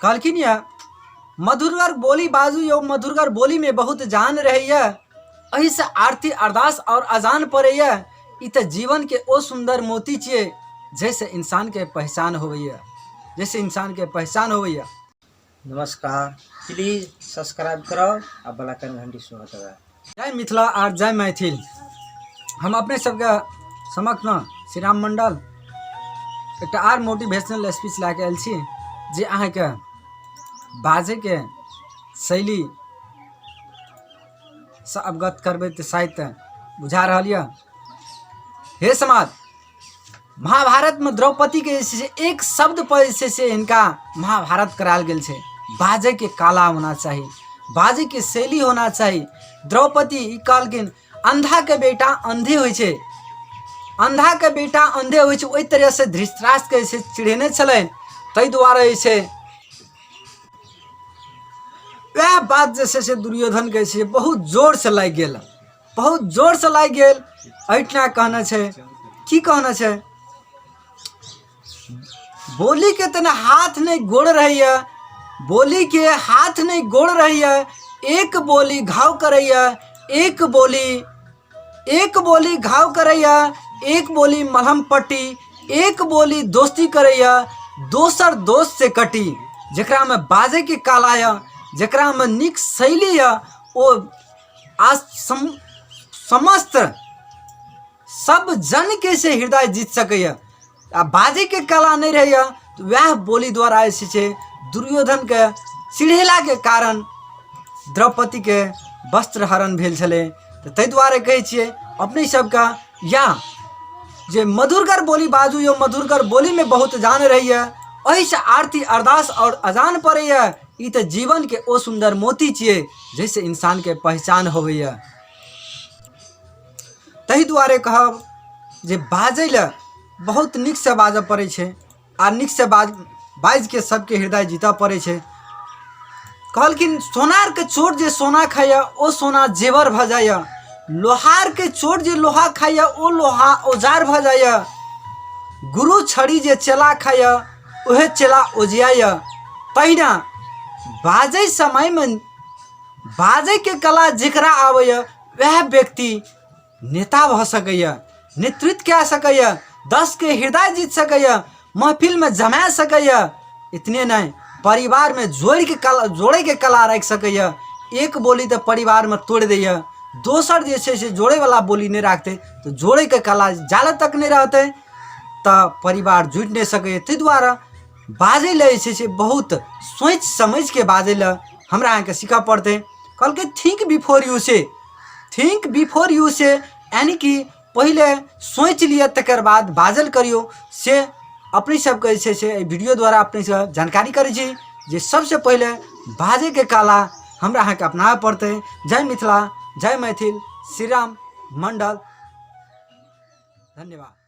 कहलखिन यऽ मधुरगर बोली बाजू यौ मधुरगर बोलीमे बहुत जान रहैए एहिसँ आरती अरदास आओर अजान पड़ैए ई तऽ जीवनके ओ सुन्दर मोती छियै जाहिसँ इंसानके पहचान होबैए जाहिसँ इंसानके पहचान होबैए। नमस्कार, प्लीज सब्सक्राइब करब आ बेल आइकन घंटी सेहो दबाएब। जय मिथिला आर जय मैथिल। हम अपने सबके समक्षमे श्री राम मंडल एकटा आर मोटिवेशनल स्पीच लए कऽ आयल छी जे अहाँके बाजैके शैली सँ अवगत करबै तऽ शायद बुझा रहल यऽ। हे समाज, महाभारतमे द्रौपदीके जे छै से एक शब्दपर जे छै से हिनका महाभारत करायल गेल छै। बाजैके कला होना चाही, बाजैके शैली होना चाही। द्रौपदी ई कहलखिन अन्धाके बेटा अन्धे होइ छै, अन्धाके बेटा अन्धे होइ छै। ओहि तरहसँ धृतराष्ट्रके जे छै चिढ़ेने छलनि, ताहि दुआरे जे छै वएह बात जे छै से दुर्योधनके जे छै बहुत जोरसँ लागि गेल, बहुत जोरसँ लागि गेल। एहिठिना कहने छै, की कहने छै, बोलीके तऽ ने हाथ नहि गोड़ रहैए, बोलीके हाथ नहि गोड़ रहैए, एक बोली घाव करैए, एक बोली, एक बोली घाव करैए, एक बोली मलहम पट्टी, एक बोली दोस्ती करैए, दोसर दोस्त से कटी। जकरामे बाजैके कला यऽ, जकरामे नीक शैली यऽ, ओ आ समस्त सब जनके से हृदय जीत सकैए। आ बाजैके कला नहि रहैए तऽ वएह बोली द्वारा जे छै दुर्योधनके चिढ़ेलाके कारण द्रौपदीके वस्त्र हरण भेल छलै। तऽ ताहि दुआरे कहै छियै अपने सबके या जे मधुरगर बोली बाजू यौ, मधुरगर बोलीमे बहुत जान रहैए, एहिसँ आरती अरदास आओर अजान पड़ैए। ई तऽ जीवनके ओ सुन्दर मोती छियै जाहिसँ इंसानके पहचान होबैए। ताहि दुआरे कहब जे बाजै लए बहुत नीकसँ बाजऽ पड़ै छै आ नीकसँ बाजिके सबके हृदय जीतऽ पड़ै छै। कहलखिन सोनारके चोट जे सोना खाइए ओ सोना जेवर भऽ जाइए, लोहारके चोट जे लोहा खाइए ओ लोहा औजार भऽ जाइए, गुरु छड़ी जे चेला खाइए उहे चेला ओजियाइए। तहिना बाजै समयमे बाजैके कला जकरा आबैए वएह व्यक्ति नेता भऽ सकैए, नेतृत्व कए सकैए, दसके हृदय जीत सकैए, महफिलमे जमा सकैए। इतने नहि, परिवारमे जोड़िके कला, जोड़ैके कला राखि सकैए। एक बोली तऽ परिवारमे तोड़ि दैए, दोसर जे छै से जोड़ैवला बोली नहि राखतै तऽ जोड़ैके कला जाले तक नहि रहतै तऽ परिवार जुटि नहि सकैए। ताहि दुआरे बाजै लए जे छै से बहुत सोचि समझिके बाजै लए हमरा अहाँके सीखऽ पड़तै। कहलकै think before you say, think before you say, यानि कि पहिले सोचि लिअ तकर बाद बाजल करियौ। से अपने सबके जे छै से एहि वीडियो द्वारा अपने सब जानकारी करै छी जे सबसँ पहिले बाजैके कला हमरा अहाँके अपनाबऽ पड़तै। जय मिथिला, जय मैथिल। श्रीराम मण्डल, धन्यवाद।